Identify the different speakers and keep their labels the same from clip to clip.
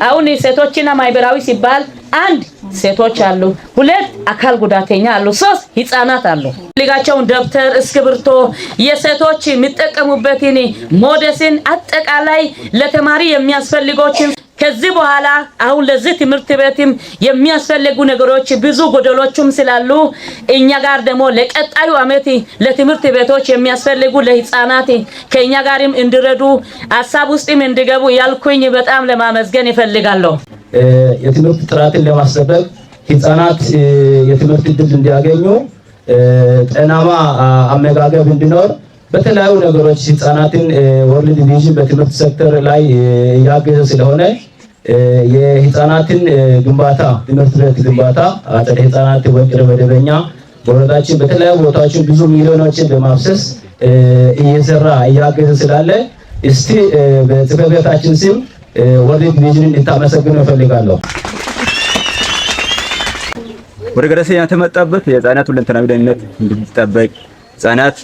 Speaker 1: አሁን ሴቶችና ማህበራዊ ሲባል አንድ ሴቶች አሉ፣ ሁለት አካል ጉዳተኛ አሉ፣ ሶስት ህፃናት አሉ። ሊጋቸውን ደብተር፣ እስክብርቶ፣ የሴቶች የሚጠቀሙበትን ሞደስን፣ አጠቃላይ ለተማሪ የሚያስፈልጎችን ከዚህ በኋላ አሁን ለዚህ ትምህርት ቤትም የሚያስፈልጉ ነገሮች ብዙ ጎደሎችም ስላሉ እኛ ጋር ደግሞ ለቀጣዩ አመት ለትምህርት ቤቶች የሚያስፈልጉ ለህፃናት ከእኛ ጋርም እንዲረዱ ሀሳብ ውስጥም እንዲገቡ ያልኩኝ በጣም ለማመስገን ይፈልጋለሁ።
Speaker 2: የትምህርት ጥራትን ለማስጠበቅ፣ ህፃናት የትምህርት እድል እንዲያገኙ፣ ጤናማ አመጋገብ እንዲኖር፣ በተለያዩ ነገሮች ህፃናትን World Vision በትምህርት ሴክተር ላይ እያገዘ ስለሆነ የህፃናትን ግንባታ፣ ትምህርት ቤት ግንባታ፣ አጸደ ህፃናት ወይም ቅድመ መደበኛ በወረዳችን በተለያዩ ቦታዎችን ብዙ ሚሊዮኖችን በማፍሰስ እየሰራ እያገዘ ስላለ እስቲ በጽሕፈት ቤታችን ስም World Vision ን እንድታመሰግኑ እፈልጋለሁ።
Speaker 3: ወደ ገረሴ የተመጣበት የህፃናት ሁለንተናዊ ደህንነት እንዲጠበቅ፣ ህፃናት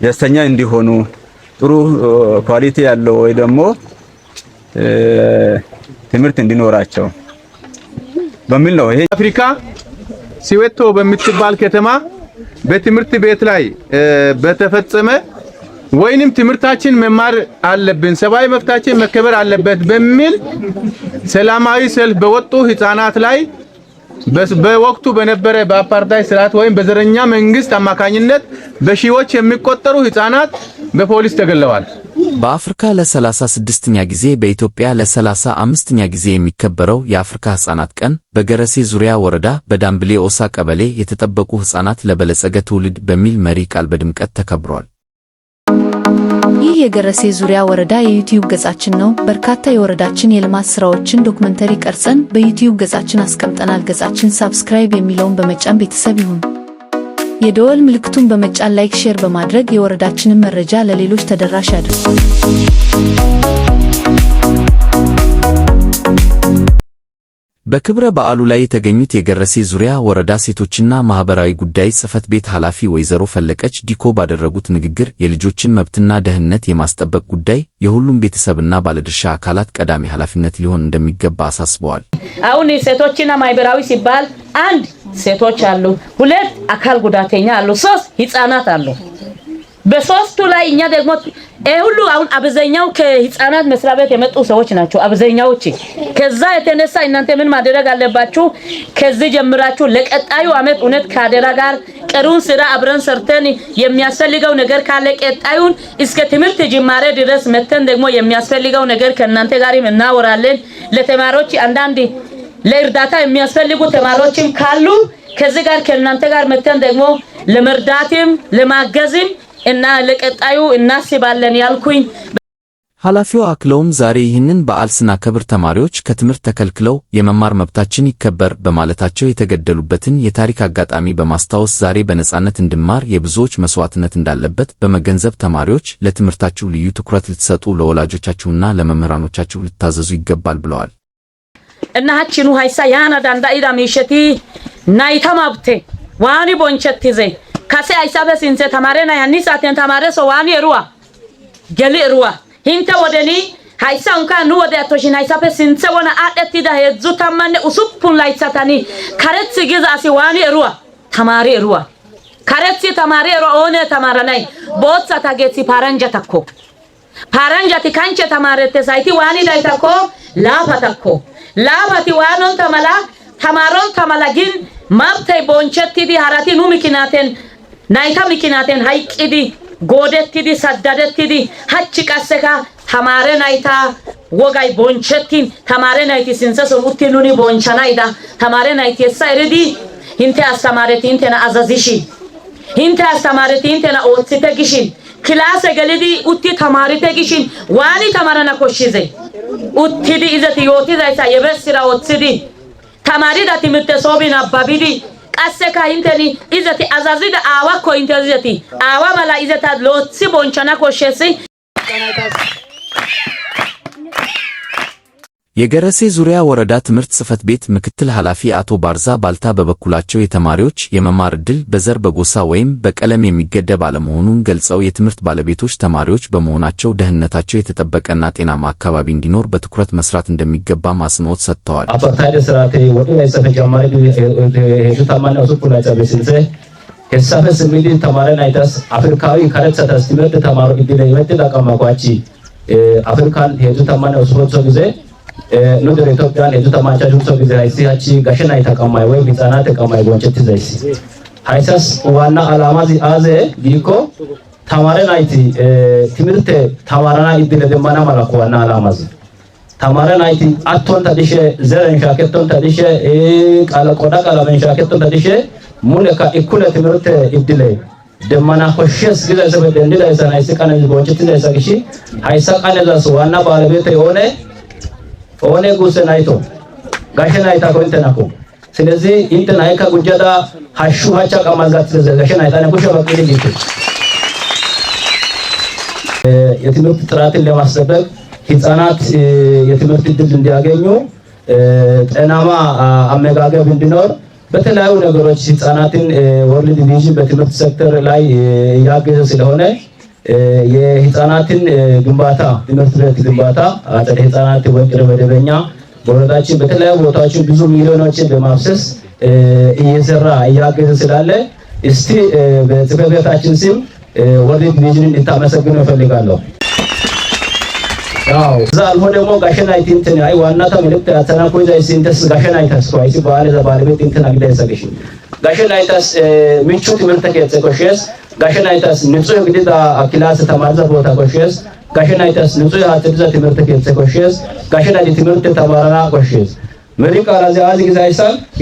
Speaker 3: ደስተኛ እንዲሆኑ፣ ጥሩ quality ያለው ወይ ደግሞ ትምህርት እንዲኖራቸው በሚል ነው። ይሄ
Speaker 4: አፍሪካ ሲዌቶ በምትባል ከተማ በትምህርት ቤት ላይ በተፈጸመ ወይንም ትምህርታችን መማር አለብን፣ ሰብአዊ መብታችን መከበር አለበት በሚል ሰላማዊ ሰልፍ በወጡ ህፃናት ላይ በወቅቱ በነበረ በአፓርታይድ ስርዓት ወይም በዘረኛ መንግስት አማካኝነት በሺዎች የሚቆጠሩ ህፃናት በፖሊስ ተገለዋል።
Speaker 5: በአፍሪካ ለ36ኛ ጊዜ፣ በኢትዮጵያ ለ35ኛ ጊዜ የሚከበረው የአፍሪካ ሕፃናት ቀን በገረሴ ዙሪያ ወረዳ በዳምብሌ ኦሳ ቀበሌ የተጠበቁ ሕፃናት ለበለጸገ ትውልድ በሚል መሪ ቃል በድምቀት ተከብሯል።
Speaker 6: ይህ የገረሴ ዙሪያ ወረዳ የ YouTube ገጻችን ነው። በርካታ የወረዳችን የልማት ስራዎችን documentary ቀርጸን በ YouTube ገጻችን አስቀምጠናል። ገጻችን subscribe የሚለውን በመጫን ቤተሰብ ይሁኑ። የደወል ምልክቱን በመጫን like፣ share በማድረግ የወረዳችንን መረጃ ለሌሎች ተደራሽ ያድርጉ።
Speaker 5: በክብረ በዓሉ ላይ የተገኙት የገረሴ ዙሪያ ወረዳ ሴቶችና ማህበራዊ ጉዳይ ጽሕፈት ቤት ኃላፊ ወይዘሮ ፈለቀች ዲኮ ባደረጉት ንግግር የልጆችን መብትና ደህንነት የማስጠበቅ ጉዳይ የሁሉም ቤተሰብና ባለድርሻ አካላት ቀዳሚ ኃላፊነት ሊሆን እንደሚገባ አሳስበዋል።
Speaker 1: አሁን ሴቶችና ማህበራዊ ሲባል አንድ ሴቶች አሉ፣ ሁለት አካል ጉዳተኛ አሉ፣ ሶስት ህፃናት አሉ። በሶስቱ ላይ እኛ ደግሞ ይሄ ሁሉ አሁን አብዛኛው ከህፃናት መስሪያ ቤት የመጡ ሰዎች ናቸው አብዛኛዎች። ከዛ የተነሳ እናንተ ምን ማድረግ አለባችሁ? ከዚህ ጀምራችሁ ለቀጣዩ አመት እውነት ካደራ ጋር ቀሩን ስራ አብረን ሰርተን የሚያስፈልገው ነገር ካለ ቀጣዩን እስከ ትምህርት ጅማሬ ድረስ መተን ደግሞ የሚያስፈልገው ነገር ከእናንተ ጋርም እናወራለን። ለተማሪዎች አንዳንድ ለእርዳታ የሚያስፈልጉ ተማሪዎችም ካሉ ከዚህ ጋር ከእናንተ ጋር መተን ደግሞ ለመርዳትም ለማገዝም እና ለቀጣዩ እናስባለን ያልኩኝ።
Speaker 5: ኃላፊው አክለውም ዛሬ ይህንን በዓል ስናከብር ተማሪዎች ከትምህርት ተከልክለው የመማር መብታችን ይከበር በማለታቸው የተገደሉበትን የታሪክ አጋጣሚ በማስታወስ ዛሬ በነጻነት እንድማር የብዙዎች መስዋዕትነት እንዳለበት በመገንዘብ ተማሪዎች ለትምህርታችሁ ልዩ ትኩረት ልትሰጡ፣ ለወላጆቻችሁና ለመምህራኖቻችሁ ልትታዘዙ ይገባል ብለዋል።
Speaker 1: እና hachchi nu hayssa yaana danda'ida miishsheti nayta mabte waani bonchchettize kase hayssafe sinthe tamaare nay hanni saaten tamaareso waani eruwa geli eruwa hinte wodeni hayssa unka nu wode attoshin hayssafe sinthe wona aadhettida 36 laythatani kareth giza asi waani eruwa tamaari eruwa karethi tamaari eruwa oone tamaaranay booththata geethi paranjatakko paranjati kanche tamaarettes hayti waanidaytakko laafatakko laafati waanonta mala tamaaronta mala gin mabtey bonchettidi harati nu mikinaten nayta mikinaten hayqqidi goodettidi saddadettidi hachchi qasseka tamaare nayta wogay bonchettin tamaare nayti sinthason uttin nuni bonchanayda tamaare nayti hessa eridi hinte astamaareti hintena azazishin, hinte astamaareti hintena ooththite gishin, kilaase gelidi utti tamaarite gishin waani tamarana koshshize? Uttidi izeti yootizayssa yebessira ooththidi tamarida timirte soobi nabbabidi qasseka hinteni izeti azazida aawakko hinte izeti aawa mala izeta loothi bonchana koshshees.
Speaker 5: የገረሴ ዙሪያ ወረዳ ትምህርት ጽሕፈት ቤት ምክትል ኃላፊ አቶ ባርዛ ባልታ በበኩላቸው የተማሪዎች የመማር ዕድል በዘር፣ በጎሳ ወይም በቀለም የሚገደብ አለመሆኑን ገልጸው የትምህርት ባለቤቶች ተማሪዎች በመሆናቸው ደህንነታቸው የተጠበቀና ጤናማ አካባቢ እንዲኖር በትኩረት መስራት እንደሚገባም አጽንኦት ሰጥተዋል።
Speaker 2: Apartheid ስርዓት wodhidaysappe jammaridi 36 layttappe sinthe hessafe simmidi tamaare naytas Afrikaዊ karethatas ትምህርት ተማሩ እድል imettida qamma hachchi Afrikan 36 ጊዜ nu dere Itoophiyan 35 ጊዜ hayssi hachchi gashe nayta qammay woy ህጻናት qammay bonchetizayssi hayssas ዋና ዓላማzi aaze giikko tamaare nayti timirte tamarana iddile demmana malako ዋና ዓላማzi tamaare nayti attonta dishe zeren shaakettonta dishe qoda qalamen shaakettonta dishe mulekka ikkule timirte iddile demmana koshshes gizayssafe dendidaysan hayssi qanezi bonchettidayssa gish hayssa qanezas ዋና ባለቤት የሆነ oone guuse nayto gashe naytako intenako ስለዚህ inten haykka gujjada hashshu hacha qammas gattidese gashe nayta ane kushe baqqidi giite። የትምህርት ጥራትን ለማስጠበቅ ህጻናት የትምህርት እድል እንዲያገኙ፣ ጤናማ አመጋገብ እንዲኖር፣ በተለያዩ ነገሮች ህጻናትን World Vision በትምህርት ሴክተር ላይ እያገዘ ስለሆነ የህፃናትን ግንባታ፣ ትምህርት ቤት ግንባታ፣ አጸደ ህፃናት ወይም ቅድመ መደበኛ በወረዳችን በተለያዩ ቦታዎችን ብዙ ሚሊዮኖችን በማፍሰስ እየሰራ እያገዘ ስላለ እስቲ በጽሕፈት ቤታችን ስም World Vision ን እንድታመሰግኑ እፈልጋለሁ። ያው እዛ አልፎ ደግሞ gashe nayti እንትን አይ ዋና መልእክት ያተና ኮይዛ ሲንተስ gashe naytas ko aysi baale ባለቤት እንትን agidayssa gish gashe naytas ምቹ ትምህርት keeththe koshshees። Gashe naytas ንጹህ gidida class ተማሪza ቦታ koshshees። Gashe naytas ንጹህ haaththe diza ትምህርት keeththe koshshees። Gashe nayti ትምህርት ተማረና koshshees። መሪ ቃል አዚ ጊዜ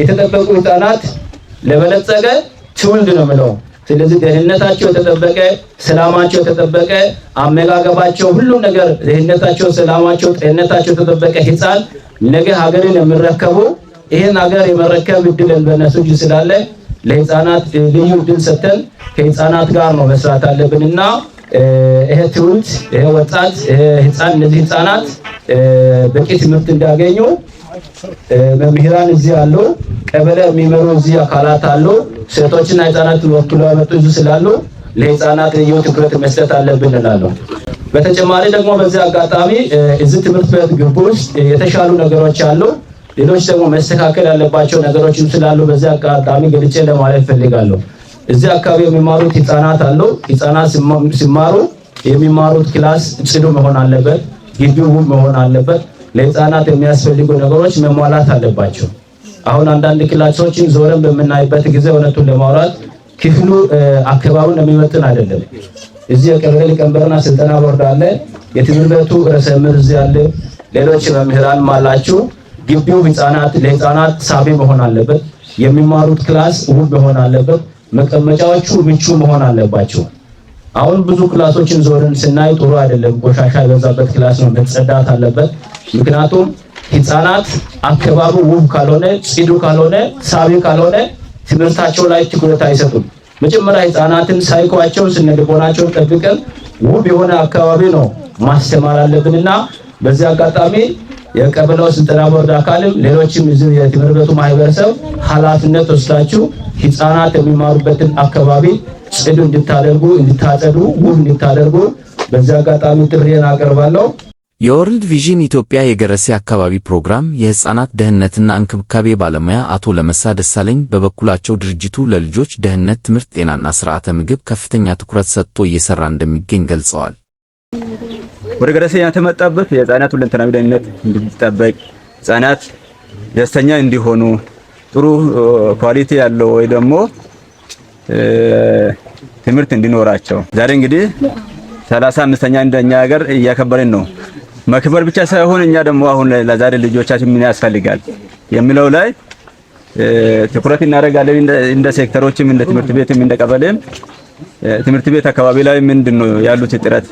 Speaker 2: የተጠበቁ ህፃናት ለበለጸገ ትውልድ ነው የምለው። ስለዚህ ደህንነታቸው የተጠበቀ፣ ሰላማቸው የተጠበቀ፣ አመጋገባቸው፣ ሁሉም ነገር ደህንነታቸው፣ ሰላማቸው፣ ጤንነታቸው የተጠበቀ ህፃን ነገ ሀገርን የሚረከቡ፣ ይሄን ሀገር የመረከብ እድል በእነሱ እጅ ስላለ ለህፃናት ልዩ እድል ሰጥተን ከህፃናት ጋር ነው መስራት አለብንና ይሄ ትውልድ፣ ይሄ ወጣት፣ ይሄ ህፃን፣ እነዚህ ህፃናት በቂ ትምህርት እንዲያገኙ መምህራን እዚህ አሉ፣ ቀበሌ የሚመሩ እዚህ አካላት አሉ፣ ሴቶችና ህፃናትን ወክሎ ያመጡ እዚህ ስላሉ ለህፃናት ልዩ ትኩረት መስጠት አለብን እላለሁ። በተጨማሪ ደግሞ በዚህ አጋጣሚ እዚህ ትምህርት ቤት ግቢ ውስጥ የተሻሉ ነገሮች አሉ። ሌሎች ደግሞ መስተካከል ያለባቸው ነገሮችም ስላሉ በዚህ አጋጣሚ ገልጬ ለማለት እፈልጋለሁ። እዚህ አካባቢ የሚማሩት ህፃናት አሉ። ህፃናት ሲማሩ የሚማሩት class ጽዱ መሆን አለበት። ግቢው ውብ መሆን አለበት። ለህፃናት የሚያስፈልጉ ነገሮች መሟላት አለባቸው። አሁን አንዳንድ class ኦችን ዞረን በምናይበት ጊዜ እውነቱን ለማውራት ክፍሉ አካባቢውን የሚመጥን አይደለም። እዚህ የቀበሌ ሊቀመንበርና ስልጠና ቦርድ አለ። የትምህርት ቤቱ ርዕሰ መምህር እዚህ አለ። ሌሎች መምህራንም አላችሁ። ግቢው ህፃናት ለህፃናት ሳቢ መሆን አለበት። የሚማሩት class ውብ መሆን አለበት። መቀመጫዎቹ ምቹ መሆን አለባቸው። አሁን ብዙ class ኦችን ዞርን ስናይ ጥሩ አይደለም። ቆሻሻ የበዛበት class ነው፣ መጸዳት አለበት። ምክንያቱም ህፃናት አካባቢው ውብ ካልሆነ፣ ጽዱ ካልሆነ፣ ሳቢ ካልሆነ ትምህርታቸው ላይ ትኩረት አይሰጡም። መጀመሪያ ህፃናትን ሳይኮአቸውን ስነልቦናቸውን ጠብቀን ውብ የሆነ አካባቢ ነው ማስተማር አለብንና በዚህ አጋጣሚ የቀበሌው ስልጠና ቦርድ አካልም ሌሎችም እዚህ የትምህርት ቤቱ ማህበረሰብ ኃላፊነት ወስዳችሁ ህፃናት የሚማሩበትን አካባቢ ጽዱ እንድታደርጉ፣ እንድታጸዱ፣ ውብ እንድታደርጉ በዚህ አጋጣሚ ጥሪዬን አቀርባለሁ።
Speaker 5: የ World Vision ኢትዮጵያ የገረሴ አካባቢ ፕሮግራም የህፃናት ደህንነትና እንክብካቤ ባለሙያ አቶ ለመሳ ደሳለኝ በበኩላቸው ድርጅቱ ለልጆች ደህንነት፣ ትምህርት፣ ጤናና ስርዓተ ምግብ ከፍተኛ ትኩረት ሰጥቶ እየሰራ እንደሚገኝ ገልጸዋል።
Speaker 3: ወደ ገረሴ የተመጣበት የህፃናት ሁለንተናዊ ደህንነት እንዲጠበቅ፣ ህፃናት ደስተኛ እንዲሆኑ፣ ጥሩ quality ያለው ወይ ደግሞ ትምህርት እንዲኖራቸው ዛሬ እንግዲህ 35ኛ እንደኛ ሀገር እያከበርን ነው። መክበር ብቻ ሳይሆን እኛ ደግሞ አሁን ለዛሬ ልጆቻችን ምን ያስፈልጋል የሚለው ላይ ትኩረት እናደርጋለን። እንደ ሴክተሮችም እንደ ትምህርት ቤትም እንደ ቀበሌም ትምህርት ቤት አካባቢ ላይ ምንድነው ያሉት ጥረት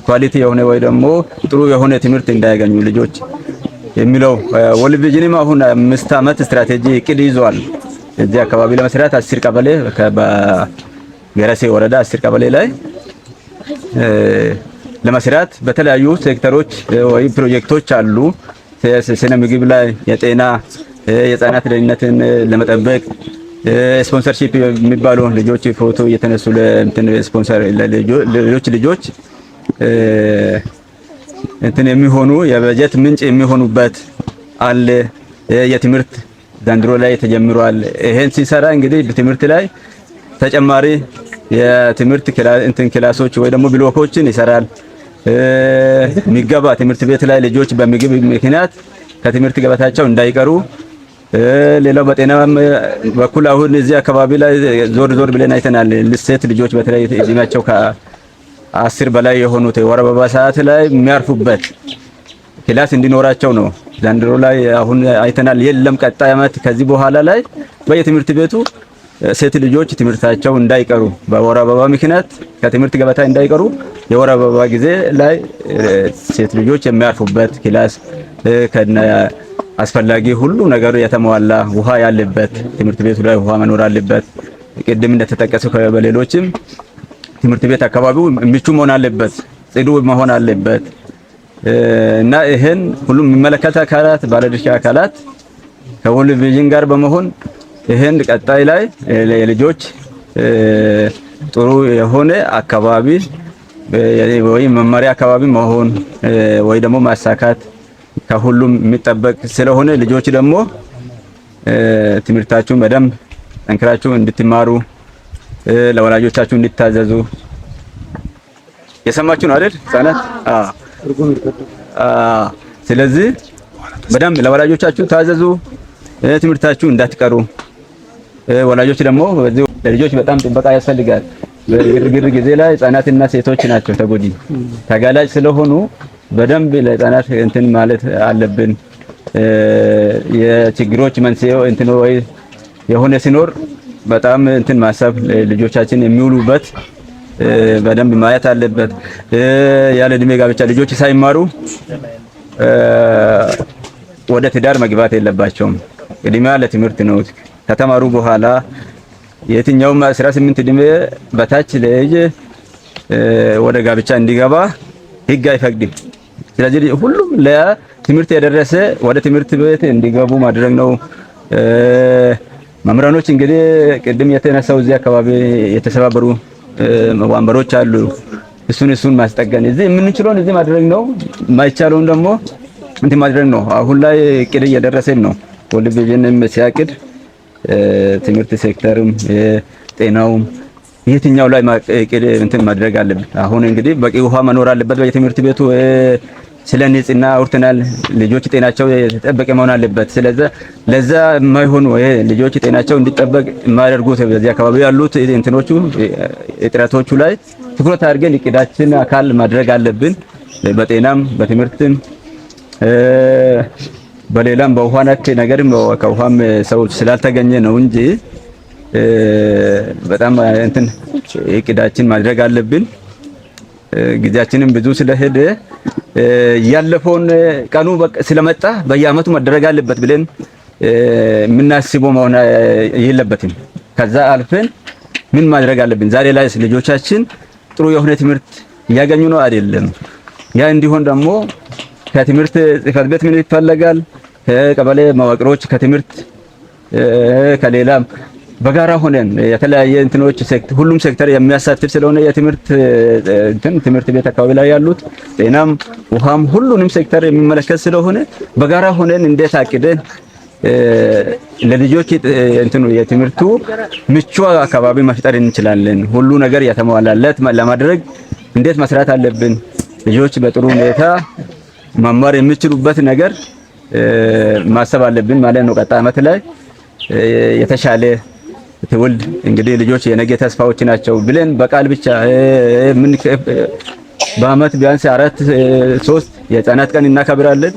Speaker 3: quality የሆነ ወይ ደግሞ ጥሩ የሆነ ትምህርት እንዳያገኙ ልጆች የሚለው World Vision ም አሁን 5 ዓመት ስትራቴጂ እቅድ ይዟል። እዚህ አካባቢ ለመስራት 10 ቀበሌ፣ በገረሴ ወረዳ 10 ቀበሌ ላይ ለመስራት በተለያዩ ሴክተሮች ወይ ፕሮጀክቶች አሉ። ስነ ምግብ ላይ፣ የጤና፣ የህፃናት ደህንነትን ለመጠበቅ፣ sponsorship የሚባሉ ልጆች ፎቶ እየተነሱ ለእንትን ስፖንሰር ለሌሎች ልጆች እንትን የሚሆኑ የበጀት ምንጭ የሚሆኑበት አለ። የትምህርት ዘንድሮ ላይ ተጀምሯል። ይሄን ሲሰራ እንግዲህ በትምህርት ላይ ተጨማሪ የትምህርት እንትን class ኦች ወይ ደግሞ block ኦችን ይሰራል። ሚገባ ትምህርት ቤት ላይ ልጆች በምግብ ምክንያት ከትምህርት ገበታቸው እንዳይቀሩ፣ ሌላው በጤና በኩል አሁን እዚህ አካባቢ ላይ ዞር ዞር ብለን አይተናል። ሴት ልጆች በተለይ እድሜያቸው ከ10 በላይ የሆኑት የወር አበባ ሰዓት ላይ የሚያርፉበት class እንዲኖራቸው ነው። ዘንድሮ ላይ አሁን አይተናል። የለም ቀጣይ ዓመት ከዚህ በኋላ ላይ በየትምህርት ቤቱ ሴት ልጆች ትምህርታቸው እንዳይቀሩ፣ በወር አበባ ምክንያት ከትምህርት ገበታ እንዳይቀሩ፣ የወር አበባ ጊዜ ላይ ሴት ልጆች የሚያርፉበት class ከነ አስፈላጊ ሁሉ ነገሩ የተሟላ፣ ውሃ ያለበት፣ ትምህርት ቤቱ ላይ ውሃ መኖር አለበት። ቅድም እንደተጠቀሰው በሌሎችም ትምህርት ቤት አካባቢው ምቹ መሆን አለበት፣ ጽዱ መሆን አለበት እና ይሄን ሁሉም የሚመለከት አካላት፣ ባለድርሻ አካላት ከ World Vision ጋር በመሆን ይሄን ቀጣይ ላይ ለልጆች ጥሩ የሆነ አካባቢ ወይ መማሪያ አካባቢ መሆን ወይ ደግሞ ማሳካት ከሁሉም የሚጠበቅ ስለሆነ ልጆች ደግሞ ትምህርታችሁን በደንብ ጠንክራችሁ እንድትማሩ፣ ለወላጆቻችሁ እንድታዘዙ። የሰማችሁ ነው አይደል ህጻናት? አዎ። ስለዚህ በደንብ ለወላጆቻችሁ ታዘዙ፣ ትምህርታችሁ እንዳትቀሩ። ወላጆች ደግሞ በዚህ ለልጆች በጣም ጥበቃ ያስፈልጋል። በግርግር ጊዜ ላይ ህጻናትና ሴቶች ናቸው ተጎጂ፣ ተጋላጭ ስለሆኑ በደንብ ለህጻናት እንትን ማለት አለብን። የችግሮች መንስኤ እንትን ወይ የሆነ ሲኖር በጣም እንትን ማሰብ፣ ልጆቻችን የሚውሉበት በደንብ ማየት አለበት። ያለ እድሜ ጋብቻ፣ ልጆች ሳይማሩ ወደ ትዳር መግባት የለባቸውም። ቅድሚያ ለትምህርት ነው። ከተማሩ በኋላ የትኛውም 18 እድሜ በታች ልጅ ወደ ጋብቻ እንዲገባ ህግ አይፈቅድም። ስለዚህ ሁሉም ለትምህርት የደረሰ ወደ ትምህርት ቤት እንዲገቡ ማድረግ ነው። መምህራኖች እንግዲህ ቅድም የተነሳው እዚህ አካባቢ የተሰባበሩ ወንበሮች አሉ። እሱን ማስጠገን እዚህ የምንችለውን እዚህ ማድረግ ነው። የማይቻለውን ደግሞ እንትን ማድረግ ነው። አሁን ላይ እቅድ እየደረሰን ነው። World Vision ም ሲያቅድ ትምህርት ሴክተርም ጤናውም የትኛው ላይ እቅድ እንትን ማድረግ አለብን። አሁን እንግዲህ በቂ ውሃ መኖር አለበት በየትምህርት ቤቱ። ስለ ንጽህና አውርተናል። ልጆች ጤናቸው የተጠበቀ መሆን አለበት። ስለዚህ ለዛ የማይሆኑ ይሄ ልጆች ጤናቸው እንዲጠበቅ የማያደርጉት በዚህ አካባቢ ያሉት እንትኖቹ እጥረቶቹ ላይ ትኩረት አድርገን እቅዳችን አካል ማድረግ አለብን። በጤናም፣ በትምህርትም፣ በሌላም በውሃ ነክ ነገርም ከውሃም ሰው ስላልተገኘ ነው እንጂ በጣም እንትን እቅዳችን ማድረግ አለብን። ጊዜያችንም ብዙ ስለሄደ ያለፈውን ቀኑ ስለመጣ በየአመቱ መደረግ አለበት ብለን የምናስበው መሆን የለበትም። ከዛ አልፈን ምን ማድረግ አለብን? ዛሬ ላይ ልጆቻችን ጥሩ የሆነ ትምህርት እያገኙ ነው አይደለም? ያ እንዲሆን ደግሞ ከትምህርት ጽሕፈት ቤት ምን ይፈለጋል? ከቀበሌ መዋቅሮች፣ ከትምህርት፣ ከሌላም በጋራ ሆነን የተለያየ እንትኖች ሁሉም ሴክተር የሚያሳትፍ ስለሆነ የትምህርት እንትን ትምህርት ቤት አካባቢ ላይ ያሉት ጤናም፣ ውሃም ሁሉንም ሴክተር የሚመለከት ስለሆነ በጋራ ሆነን እንዴት አቅደን ለልጆች እንትኑ የትምህርቱ ምቹ አካባቢ መፍጠር እንችላለን? ሁሉ ነገር የተሟላለት ለማድረግ እንዴት መስራት አለብን? ልጆች በጥሩ ሁኔታ መማር የሚችሉበት ነገር ማሰብ አለብን ማለት ነው። ቀጣይ ዓመት ላይ የተሻለ ትውልድ፣ እንግዲህ ልጆች የነገ ተስፋዎች ናቸው ብለን በቃል ብቻ ምን በአመት ቢያንስ አራት ሶስት የህፃናት ቀን እናከብራለን።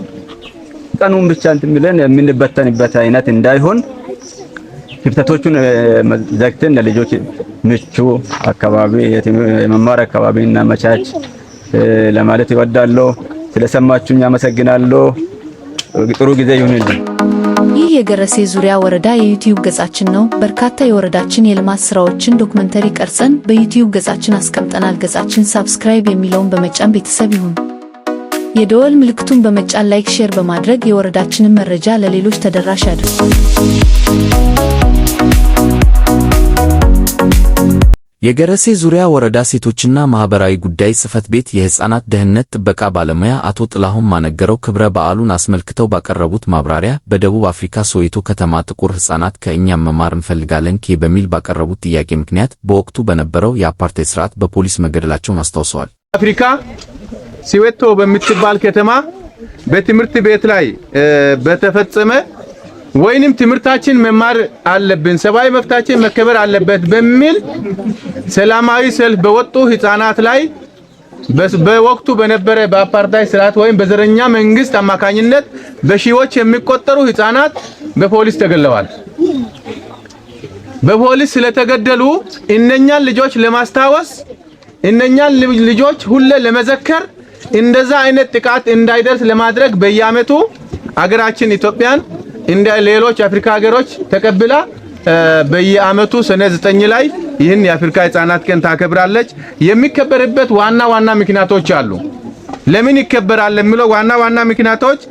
Speaker 3: ቀኑን ብቻ እንትን ብለን የምንበተንበት አይነት እንዳይሆን ክፍተቶቹን ዘግተን ለልጆች ምቹ አካባቢ፣ የመማር አካባቢ እናመቻች ለማለት እወዳለሁ። ስለሰማችሁኝ አመሰግናለሁ። ጥሩ ጊዜ ይሁንልኝ።
Speaker 6: ይህ የገረሴ ዙሪያ ወረዳ የ YouTube ገጻችን ነው። በርካታ የወረዳችን የልማት ስራዎችን documentary ቀርጸን በ YouTube ገጻችን አስቀምጠናል። ገጻችን subscribe የሚለውን በመጫን ቤተሰብ ይሁኑ። የደወል ምልክቱን በመጫን like፣ share በማድረግ የወረዳችንን መረጃ ለሌሎች ተደራሽ ያድርጉ።
Speaker 5: የገረሴ ዙሪያ ወረዳ ሴቶችና ማህበራዊ ጉዳይ ጽሕፈት ቤት የሕፃናት ደህንነት ጥበቃ ባለሙያ አቶ ጥላሁን ማነገረው ክብረ በዓሉን አስመልክተው ባቀረቡት ማብራሪያ በደቡብ አፍሪካ ሶዌቶ ከተማ ጥቁር ሕፃናት ከእኛም መማር እንፈልጋለን ኬ በሚል ባቀረቡት ጥያቄ ምክንያት በወቅቱ በነበረው የአፓርታይድ ስርዓት በፖሊስ መገደላቸውን አስታውሰዋል።
Speaker 4: አፍሪካ ሲዌቶ በምትባል ከተማ በትምህርት ቤት ላይ በተፈጸመ ወይንም ትምህርታችን መማር አለብን፣ ሰብአዊ መብታችን መከበር አለበት በሚል ሰላማዊ ሰልፍ በወጡ ህፃናት ላይ በወቅቱ በነበረ በአፓርታይድ ስርዓት ወይም በዘረኛ መንግስት አማካኝነት በሺዎች የሚቆጠሩ ህፃናት በፖሊስ ተገለዋል። በፖሊስ ስለተገደሉ እነኛን ልጆች ለማስታወስ፣ እነኛን ልጆች ሁሌ ለመዘከር፣ እንደዛ አይነት ጥቃት እንዳይደርስ ለማድረግ በየአመቱ አገራችን ኢትዮጵያን እንደ ሌሎች አፍሪካ ሀገሮች ተቀብላ በየአመቱ ሰኔ 9 ላይ ይህን የአፍሪካ ህጻናት ቀን ታከብራለች። የሚከበርበት ዋና ዋና ምክንያቶች አሉ። ለምን ይከበራል የሚለው ዋና ዋና ምክንያቶች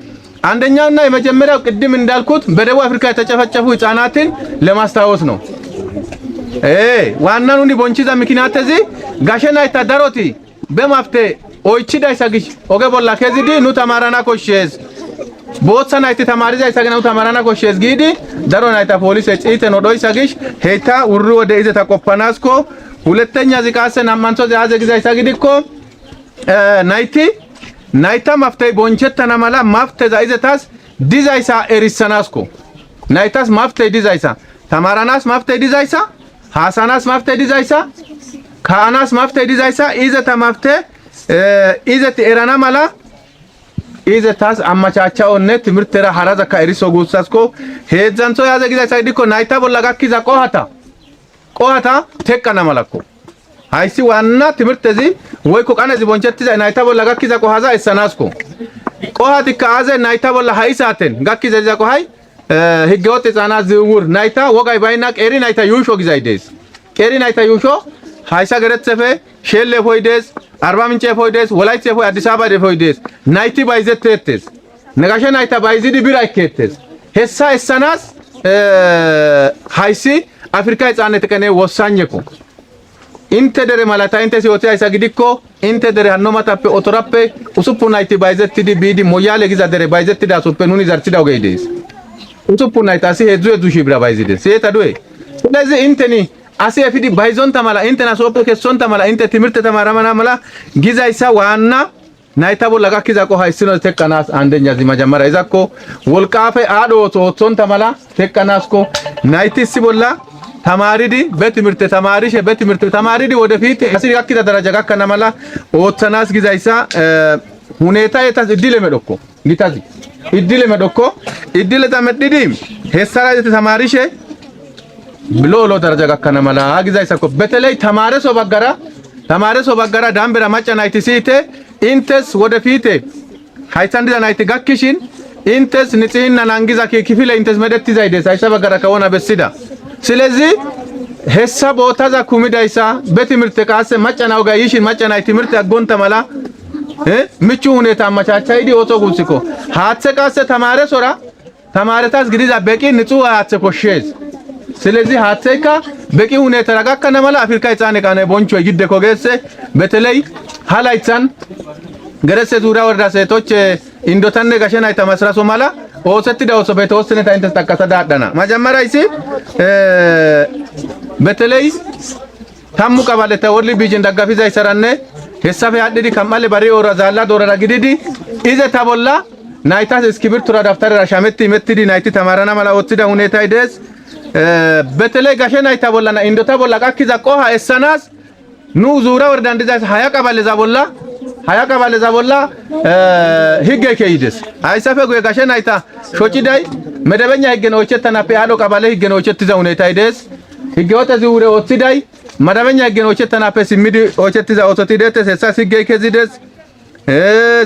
Speaker 4: አንደኛውና የመጀመሪያው ቅድም እንዳልኩት በደቡብ አፍሪካ የተጨፈጨፉ ህጻናትን ለማስታወስ ነው። ዋናኑ ቦንቺዛ ምክንያት እዚ ጋሸናይታ ዳሮቲ በማፍቴ ኦይቺዳይሳ ጊሽ ኦጌ ቦላ ከዚዲ ኑ ተማራና ኮሼዝ booththa nayti tamaarizayssa gina nu tamarana koshshees giidi daro nayta polise xiiten odhoyssa gish heyta wurri wode izeta qoppanaskko. ሁለተኛ ቃሰ nam'antho aaze gizayssa gidikko nayti nayta maftey bonchettana mala mafteza izetas dizayssa erissanaskko. Naytas maftey dizayssa, tamaranas maftey dizayssa, haasanas maftey dizayssa, ka'anas maftey dizayssa izeta mafte izeti erana mala izetas አመቻቻውነ ትምህርተራ ሀራዘካ eriso guussasko. Heedzdzantho yaaze gizayssa gidikko nayta bolla gakkiza qohata teqqana malakko. Hayssi waanna timirtezi woykko qanezi bonchettizay nayta bolla gakkiza qohaza essanasko. Qohatikka aaze? Nayta bolla ha7i saaten gakkiza diza qohay ህገወጥ ህጻናት ዝውውር፣ nayta wogay baynna qeeri nayta yuusho gizay dees. Qeeri nayta yuusho hayssa geretsefe ሼሌ ፎይ dees, አርባ ምንጭ ፎይ dees, ወላይቴ ፎይ፣ አዲስ አበባ ፎይ dees. Nayti bayzettetes, ነጋሸ nayta bayzidi bira ekkettes. Hessa essanas hayssi አፍሪካ ህጻነት ቀኔ ወሳኝኮ። inte dere malata intes yootiyayssa gidikko inte dere hanno matappe otorappe 6 nayti bayzettidi biidi moyale giza dere bayzettidasoppe nuni zarchida ogey dees. 6 nayta asi 3,000 bira bayzides siyeta du'e. ስለዚህ inteni asi efidi bayzonta mala, intena sooppe kessonta mala, inte timirte tamaramana mala gizayssa waanna nayta bolla gakkiza qoha issino teqqanaas አንደኛ ዚ መጀመሪያ izakko wolqaafe aadho ootho oothonta mala teqqanaasko. Nayti issi bolla ተማሪዲ በትምህርት ተማሪሽ በትምህርት ተማሪዲ ወደፊት asi gakkida ደረጃ gakkana mala ooththanaas gizayssa ሁኔታ የታስ እድል medhokko gitazi እድል medhokko እድል medhidi hessara ተማሪሼ ብሎ ደረጃ gakkana mala gizayssako. በተለይ ተማረ ሰው baggara dambera macca nayti siyite intes ወደፊት haysan diza nayti gakkishin intes ንጽህና nangiza kifile intes medhettizay dees hayssa baggara kawona bessida. ስለዚህ hessa bootaza kumidayssa በትምህርት ቃሰ macca ga yishin macca nay ትምህርት aggonta mala ምቹ ሁኔታ አመቻቻይዲ ኦቶ ጉስኮ haathe qasse ተማረ ሶራ ተማረታስ gidiza በቂ ንጹህ haathe koshshees. ስለዚህ haatheyka በቂ ሁኔታ gakkana mala አፍሪካ ህጻን ቃነ ቦንቾ ይግደ ኮገሰ በተለይ ሀላይታን ገረሴ ዙሪያ ወረዳ ሴቶች indotanne gashe nayta masraso mala oosettida ooso betewosene intes ጠቀሰ ዳዳና መጀመሪያ ይሲ በተለይ ታሙ ቀባለተ ወርሊ ቢጅን daggafizaysaranne hessafe aadhidi kam''ale bari ora zaalla doorara gididi izeta bolla naytas iskibirtura daftarera shametti imettidi nayti tamarana mala ooththida ሁኔታይ dees. በተለይ gashe nayta bollana indota bolla gakkiza qoha essanas nu zuura ወረዳን dizayssa ሀያ ቀበሌዛ bolla higge keyides. Hayssafe guye gashe nayta shociday መደበኛ ህግን oychettanappe aadho ቀበሌ ህግን oychettiza ሁኔታይ dees. ህገወጥ ዝውውር ooththiday መደበኛ ህግን oychettanappe simmidi oychettiza oosoti deettes. Hessas higgey kezides.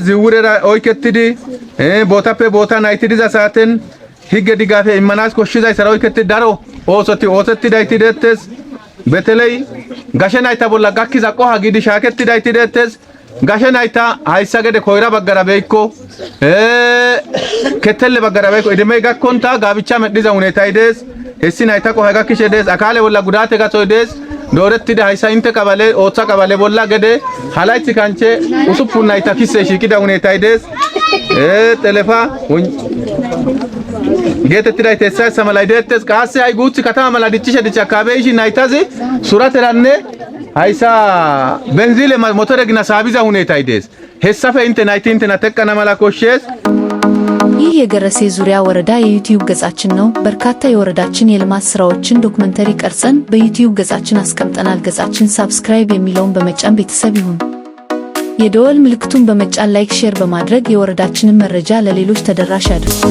Speaker 4: ዝውውርራ oyketidi ቦታppe ቦታ nayti diza saaten higge digaafe immanas koshshizayssara oyketidi daro oosoti oosettidayti deettes. በተለይ gashe nayta bolla gakkiza qoha gidi shaakettidayti deettes. Gashe nayta hayssa gede koyra baggara beykko ketelle baggara beykko idimey gakkonta gaabicha medhiza hunetay dees. Hessi nayta qohay gakkishe dees. Akale bolla gudate gathoy dees. Doorettida hayssa inte qabale ooththa qabale bolla gede halaythi kanche 6 nayta kisse shiiqida hunetay dees. Xelefa geetettidayti hessa hessa malay deettes. Qasse hay guuthi katama mala diccishe dicha akabeyishi naytazi surateranne hayssa benzile motore gina saabiza hunetay dees. Hessafe inte nayti intena teqqana mala koshshees.
Speaker 6: ይህ የገረሴ ዙሪያ ወረዳ የዩቲዩብ ገጻችን ነው። በርካታ የወረዳችን የልማት ስራዎችን ዶክመንተሪ ቀርጸን በዩቲዩብ ገጻችን አስቀምጠናል። ገጻችን subscribe የሚለውን በመጫን ቤተሰብ ይሁኑ። የደወል ምልክቱን በመጫን like፣ share በማድረግ የወረዳችንን መረጃ ለሌሎች ተደራሽ ያድርጉ።